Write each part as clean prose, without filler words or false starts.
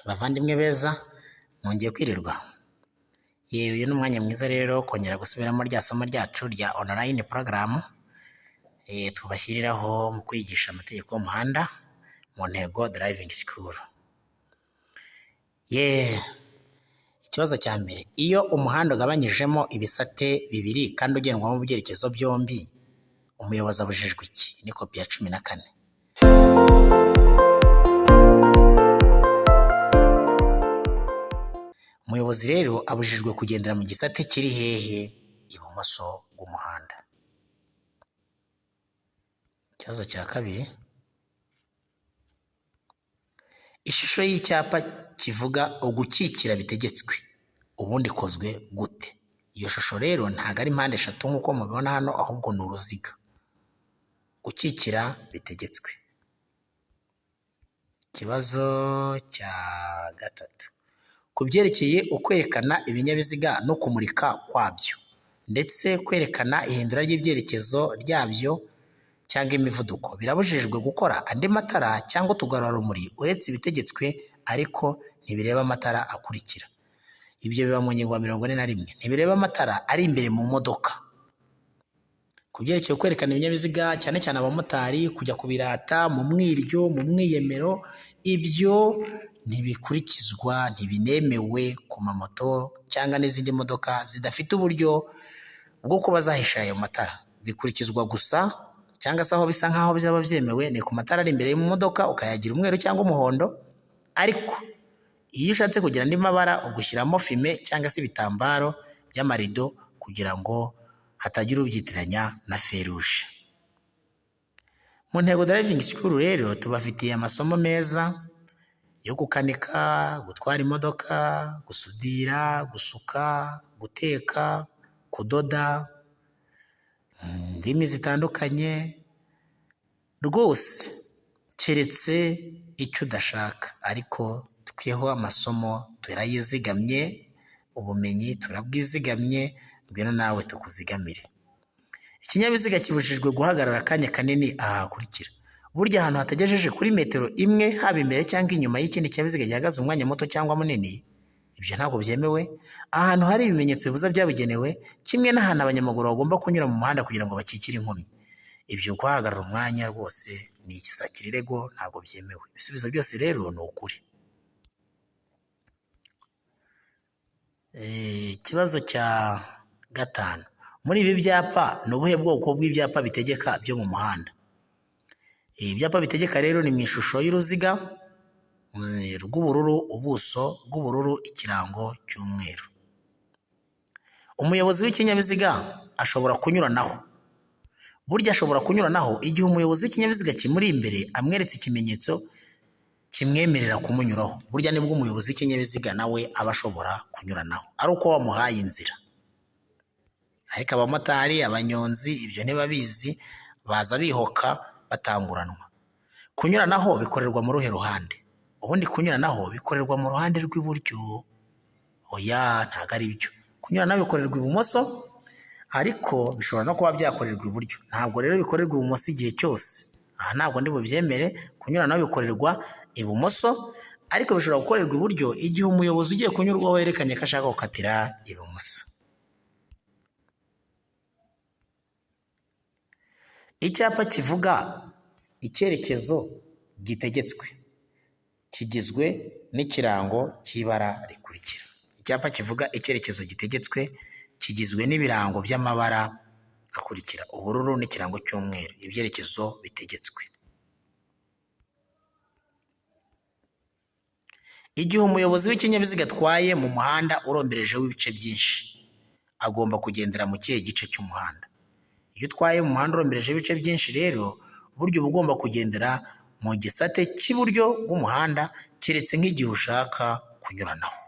Bavandimwe beza mwongeye kwirirwa, yewe uyu ni umwanya mwiza rero wo kongera gusubiramo rya somo ryacu rya online porogaramu tubashyiriraho mu kwigisha amategeko y'umuhanda mu ntego driving school. Ikibazo cya mbere, iyo umuhanda ugabanyijemo ibisate bibiri kandi ugendwamo mu byerekezo byombi, umuyobozi abujijwe iki? Ni kopi ya 14. Umuyobozi rero abujijwe kugendera mu gisate kiri hehe? Ibumoso bw'umuhanda. Ikibazo cya kabiri, ishusho y'icyapa kivuga ugukikira bitegetswe ubundi ikozwe gute? Iyo shusho rero ntabwo ari mpande eshatu nk'uko mubibona hano, ahubwo ni uruziga. Gukikira bitegetswe. Ikibazo cya gatatu, ku byerekeye ukwerekana ibinyabiziga no kumurika kwabyo ndetse kwerekana ihindura ry'ibyerekezo ryabyo cyangwa imivuduko, birabujijwe gukora andi matara cyangwa utugarurarumuri uretse ibitegetswe ariko ntibireba amatara akurikira. Ibyo biba mu ngingo ya 41. Ntibireba amatara ari imbere mu modoka. Ku byerekeye kwerekana ibinyabiziga cyane cyane abamotari kujya kubirata mu mwiryo, mu mwiyemero, ibyo ntibikurikizwa, ntibinemewe ku mamoto cyangwa n'izindi modoka zidafite uburyo bwo kuba zahisha ayo matara. Bikurikizwa gusa cyangwa se aho bisa nk'aho byaba byemewe ni ku matara ari imbere mu modoka ukayagira umweru cyangwa umuhondo, ariko iyo ushatse kugira andi mabara ugushyiramo fime cyangwa se ibitambaro by'amarido kugira ngo hatagira ubyitiranya na feruje. Mu ntego driving school rero tubafitiye amasomo meza yo gukanika, gutwara imodoka, gusudira, gusuka, guteka, kudoda, indimi zitandukanye, rwose keretse icyo udashaka ariko tweho amasomo turayizigamye, ubumenyi turabwizigamye, ngwino nawe tukuzigamire. Ikinyabiziga kibujijwe guhagarara akanya kanini aha hakurikira. Burya ahantu hatagejeje kuri metero imwe haba imbere cyangwa inyuma y'ikindi kinyabiziga gihagaze umwanya muto cyangwa munini, ibyo ntabwo byemewe. Ahantu hari ibimenyetso bibuza byabugenewe, kimwe n'ahantu abanyamaguru bagomba kunyura mu muhanda kugira ngo bakikire inkomyi. Ibyo kuhahagarara umwanya rwose ni igisakirego ntabwo byemewe. Ibisubizo byose rero ni ukuri. Ikibazo cya gatanu, muri ibi byapa ni ubuhe bwoko bw'ibyapa bitegeka byo mu muhanda? Ibyapa bitegeka rero ni mu ishusho y'uruziga rw'ubururu, ubuso bw'ubururu, ikirango cy'umweru. Umuyobozi w'ikinyabiziga ashobora kunyuranaho. Burya ashobora kunyuranaho igihe umuyobozi w'ikinyabiziga kimuri imbere amweretse ikimenyetso kimwemerera kumunyuraho. Burya nibwo umuyobozi w'ikinyabiziga nawe aba ashobora kunyuranaho, ari uko wamuhaye inzira. Ariko abamotari, abanyonzi ibyo ntibabizi, baza bihoka batanguranwa. Kunyuranaho bikorerwa mu ruhe ruhande? Ubundi kunyuranaho bikorerwa mu ruhande rw'iburyo. Oya ntabwo ari byo. Kunyuranaho bikorerwa ibumoso, ariko bishobora no kuba byakorerwa iburyo. Ntabwo rero bikorerwa ibumoso igihe cyose. Aha ntabwo ndi bubyemere, kunyuranaho bikorerwa ibumoso, ariko bishobora gukorerwa iburyo igihe umuyobozi ugiye kunyurwaho yerekanye ko ashaka gukatira ibumoso. Icyapa kivuga icyerekezo gitegetswe kigizwe n'ikirango cy'ibara rikurikira. Icyapa kivuga icyerekezo gitegetswe kigizwe n'ibirango by'amabara akurikira: ubururu n'ikirango cy'umweru, ibyerekezo bitegetswe. Igihe umuyobozi w'ikinyabiziga atwaye mu muhanda urombereje w'ibice byinshi, agomba kugendera mu kihe gice cy'umuhanda? Iyo utwaye mu muhanda urombereje ibice byinshi rero, burya uba ugomba kugendera mu gisate cy'iburyo bw'umuhanda, keretse nk'igihe ushaka kunyuranaho.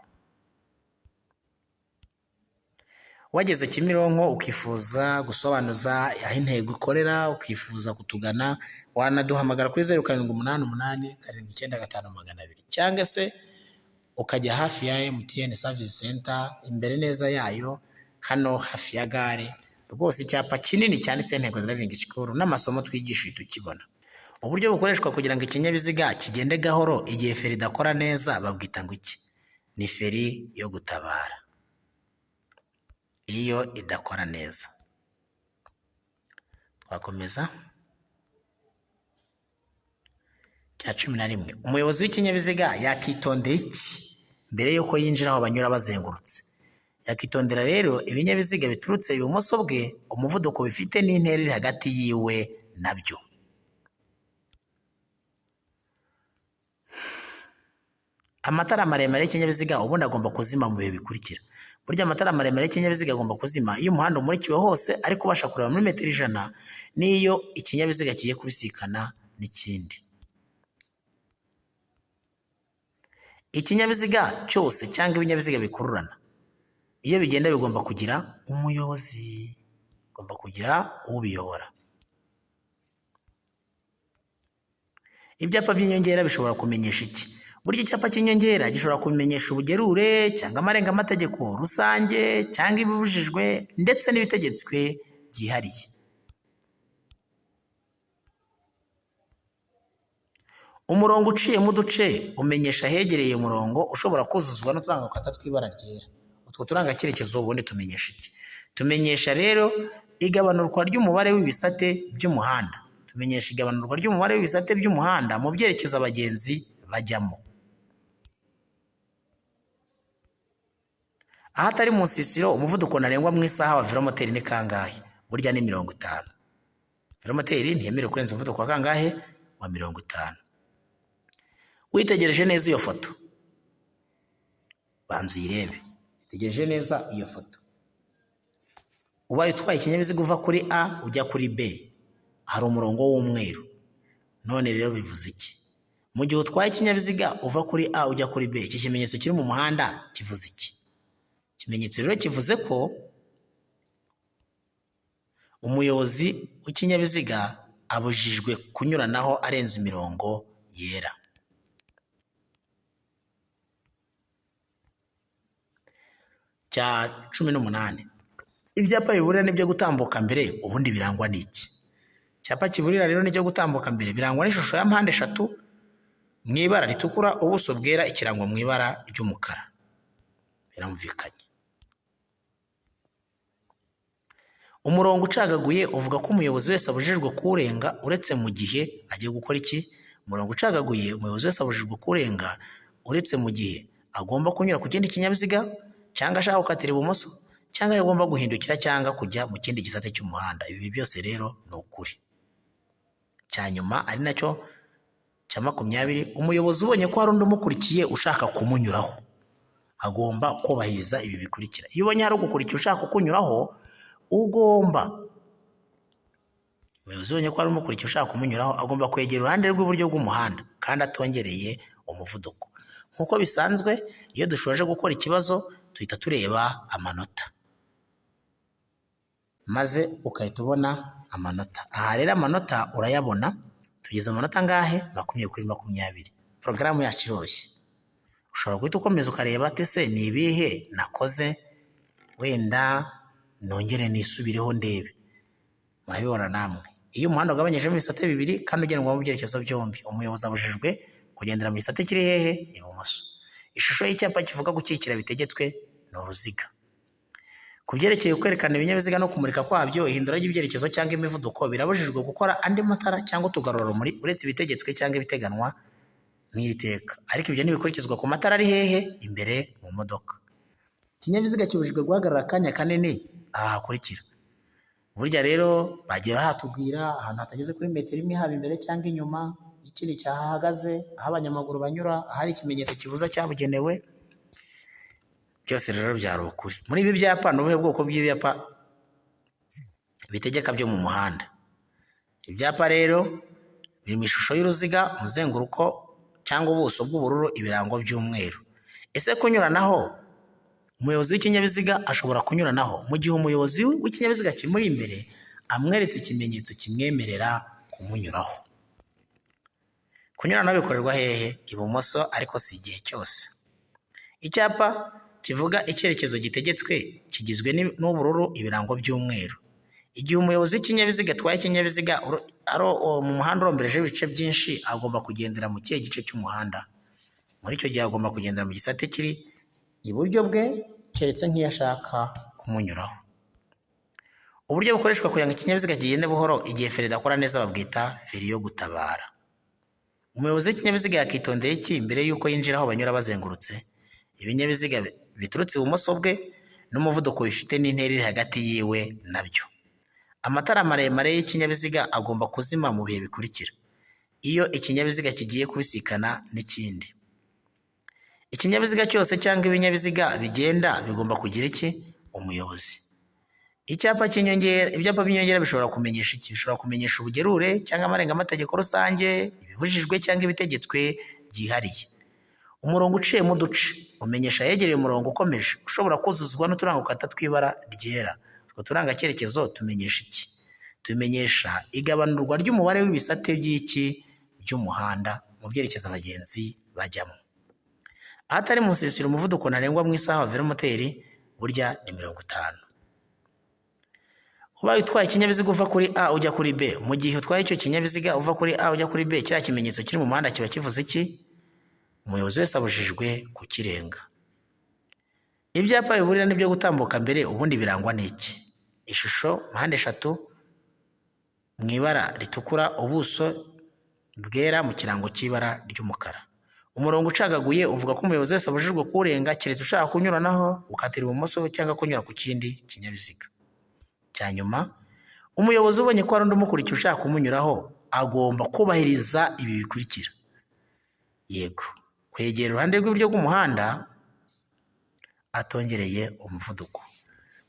Wageze Kimironko ukifuza gusobanuza aho intego ikorera, ukifuza kutugana, wanaduhamagara kuri 0 7 8 8 7 9 5 200 cyangwa se ukajya hafi ya MTN service center, imbere neza yayo, hano hafi ya gare, rwose icyapa kinini cyanditseho intego driving school n'amasomo twigisha uhita ukibona. Uburyo bukoreshwa kugira ngo ikinyabiziga kigende gahoro igihe feri idakora neza babwita ngo iki? Ni feri yo gutabara iyo idakora neza. Twakomeza. Cya 11, umuyobozi w'ikinyabiziga yakitondera iki mbere y'uko yinjira aho banyura bazengurutse? Yakitondera rero ibinyabiziga biturutse ibumoso bwe, umuvuduko bifite n'intera iri hagati yiwe nabyo. Amatara maremare y'ikinyabiziga ubundi agomba kuzima mu bihe bikurikira. Burya amatara maremare y'ikinyabiziga agomba kuzima iyo umuhanda umurikiwe hose ariko ubasha kureba muri metero 100, n'iyo ikinyabiziga kigiye kubisikana n'ikindi. Ikinyabiziga cyose cyangwa ibinyabiziga bikururana iyo bigenda bigomba kugira umuyobozi, bigomba kugira ubiyobora. Ibyapa by'inyongera bishobora kumenyesha iki? Burya icyapa cy'inyongera gishobora kumenyesha ubugerure cyangwa amarenga-mategeko rusange cyangwa ibibujijwe ndetse n'ibitegetswe byihariye. Umurongo uciyemo uduce umenyesha ahegereye umurongo ushobora kuzuzwa n'uturangakata tw'ibara ryera. Utwo turangacyerekezo ubundi tumenyesha iki? Tumenyesha rero igabanurwa ry'umubare w'ibisate by'umuhanda. Tumenyesha igabanurwa ry'umubare w'ibisate by'umuhanda mu byerekezo abagenzi bajyamo. Ahatari mu nsisiro umuvuduko ntarengwa mu isaha wa velomoteri ni kangahe? Burya ni 50. Velomoteri ntiyemerewe kurenza umuvuduko wa kangahe? Wa 50. Witegereje neza iyo foto, banza uyirebe. Witegereje neza iyo foto, ubaye utwaye ikinyabiziga uva kuri A ujya kuri B, hari umurongo w'umweru. None rero bivuze iki? Mu gihe utwaye ikinyabiziga uva kuri A ujya kuri B, iki kimenyetso kiri mu muhanda kivuze iki? Ikimenyetso rero kivuze ko umuyobozi w'ikinyabiziga abujijwe kunyuranaho arenze imirongo yera. Cya 18, ibyapa biburira n'ibyo gutambuka mbere ubundi birangwa n'iki? Icyapa kiburira rero n'icyo gutambuka mbere birangwa n'ishusho ya mpande eshatu mu ibara ritukura, ubuso bwera, ikirango mu ibara ry'umukara. Birumvikanye. Umurongo ucagaguye uvuga ko umuyobozi wese abujijwe kuwurenga uretse mu gihe agiye gukora iki? Umurongo ucagaguye umuyobozi wese abujijwe kuwurenga uretse mu gihe agomba kunyura ku kindi kinyabiziga cyangwa ashaka gukatira ibumoso cyangwa agomba guhindukira cyangwa kujya mu kindi gisate cy'umuhanda. Ibi byose rero ni ukuri. Cya nyuma ari nacyo cya 20, umuyobozi ubonye ko hari undi umukurikiye ushaka kumunyuraho agomba kubahiriza ibi bikurikira. Iyo ubonye hari ugukurikiye ushaka kukunyuraho, ugomba umuyobozi ubonye ko hari umukurikiye ushaka kumunyuraho agomba kwegera uruhande rw'iburyo bw'umuhanda kandi atongereye umuvuduko. Nk'uko bisanzwe iyo dushoje gukora ikibazo tuhita tureba amanota, maze ugahita ubona amanota. Aha rero amanota urayabona, tugeze amanota angahe? 20 kuri 20. Porogaramu yacu iroroshye, ushobora guhita ukomeza ukareba ati ese ni ibihe nakoze, wenda nongere nisubireho ndebe. Murabibona namwe, iyo umuhanda ugabanyijemo ibisate bibiri kandi ugendwa mu byerekezo byombi, umuyobozi abujijwe kugendera mu gisate kiri hehe? Ibumoso. Ishusho y'icyapa kivuga gukikira bitegetswe ni uruziga. Ku byerekeye kwerekana ibinyabiziga no kumurika kwabyo, ihindura ry'ibyerekezo cyangwa imivuduko birabujijwe gukora andi matara cyangwa utugarurarumuri uretse ibitegetswe cyangwa ibiteganwa n'iri teka. Ariko ibyo ntibikurikizwa ku matara ari hehe? Imbere mu modoka. Ikinyabiziga kibujijwe guhagarara akanya kanini aha hakurikira. Burya rero bagiye bahatubwira ahantu hatageze kuri metero imwe haba imbere cyangwa inyuma, ikindi cyahahagaze, aho abanyamaguru banyura, ahari ikimenyetso kibuza cyabugenewe. Byose rero byari ukuri. Muri ibi byapa ni ubuhe bwoko bw'ibyapa bitegeka byo mu muhanda? Ibyapa rero biri mu ishusho y'uruziga, umuzenguruko cyangwa ubuso bw'ubururu, ibirango by'umweru. Ese kunyuranaho, umuyobozi w'ikinyabiziga ashobora kunyuranaho mu gihe umuyobozi w'ikinyabiziga kimuri imbere amweretse ikimenyetso kimwemerera kumunyuraho. Kunyuranaho bikorerwa hehe? Ibumoso, ariko si igihe cyose. Icyapa kivuga icyerekezo gitegetswe kigizwe n'ubururu, ibirango by'umweru. Igihe umuyobozi w'ikinyabiziga atwaye ikinyabiziga mu muhanda uromberejeho ibice byinshi, agomba kugendera mu kihe gice cy'umuhanda? Muri icyo gihe agomba kugendera mu gisate kiri iburyo bwe, keretse nk'iyo ashaka kumunyuraho. Uburyo bukoreshwa kugira ngo ikinyabiziga kigende buhoro igihe feri idakora neza babwita feri yo gutabara. Umuyobozi w'ikinyabiziga yakitondeye iki mbere y'uko yinjira aho banyura bazengurutse? Ibinyabiziga biturutse ibumoso bwe n'umuvuduko bifite n'intera iri hagati yiwe nabyo. Amatara maremare y'ikinyabiziga agomba kuzima mu bihe bikurikira: iyo ikinyabiziga kigiye kubisikana n'ikindi. Ikinyabiziga cyose cyangwa ibinyabiziga bigenda bigomba kugira iki? Umuyobozi. Icyapa cy'inyongera, ibyapa by'inyongera bishobora kumenyesha iki? Bishobora kumenyesha ubugerure cyangwa amarengategeko rusange, ibibujijwe cyangwa ibitegetswe byihariye. Umurongo uciyemo uduce umenyesha ahegereye umurongo ukomeje, ushobora kuzuzwa n'uturangokata tw'ibara ryera. Utwo turangacyerekezo tumenyesha iki? Tumenyesha igabanurwa ry'umubare w'ibisate by'iki? By'umuhanda mu byerekezo abagenzi bajyamo. Ahatari mu nsisiro umuvuduko ntarengwa mu isaha wa velomoteri burya ni 50. Ubaye utwaye ikinyabiziga uva kuri A ujya kuri B, mu gihe utwaye icyo kinyabiziga uva kuri A ujya kuri B, kiriya kimenyetso kiri mu muhanda kiba kivuze iki? Umuyobozi wese abujijwe kukirenga. Ibyapa biburira n'ibyo gutambuka mbere ubundi birangwa n'iki? Ishusho mpande eshatu mu ibara ritukura, ubuso bwera mu kirango cy'ibara ry'umukara. Umurongo ucagaguye uvuga ko umuyobozi wese abujijwe kuwurenga keretse ushaka kunyuranaho, gukatira ibumoso cyangwa kunyura ku kindi kinyabiziga. Cya nyuma, umuyobozi ubonye ko hari undi umukurikiye ushaka kumunyuraho agomba kubahiriza ibi bikurikira: yego, kwegera iruhande rw'iburyo bw'umuhanda atongereye umuvuduko.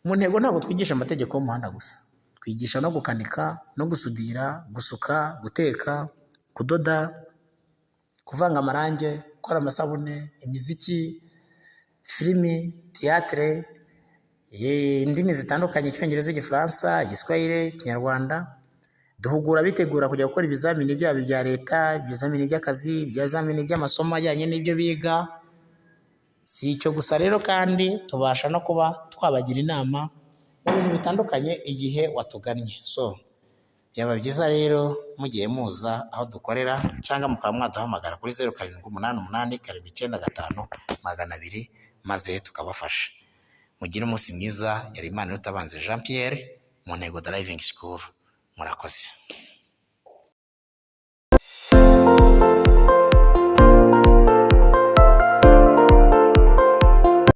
Mu ntego ntabwo twigisha amategeko y'umuhanda gusa, twigisha no gukanika, no gusudira, gusuka, guteka, kudoda, kuvanga amarangi, gukora amasabune, imiziki, filimi, tiyatire, indimi zitandukanye, Icyongereza, Igifaransa, Igiswahili, Ikinyarwanda. Duhugura abitegura kujya gukora ibizamini byabo ibya leta, ibizamini by'akazi, ibizamini by'amasomo ajyanye n'ibyo biga. Si icyo gusa rero kandi tubasha no kuba twabagira inama mu bintu bitandukanye igihe watugannye. So byaba byiza rero mugiye muza aho dukorera cyangwa mukaba mwaduhamagara kuri 0788 795 200 maze tukabafasha. Mugire umunsi mwiza, yari Imanirutabanze Jean Pierre mu Ntego Driving School. Murakoze.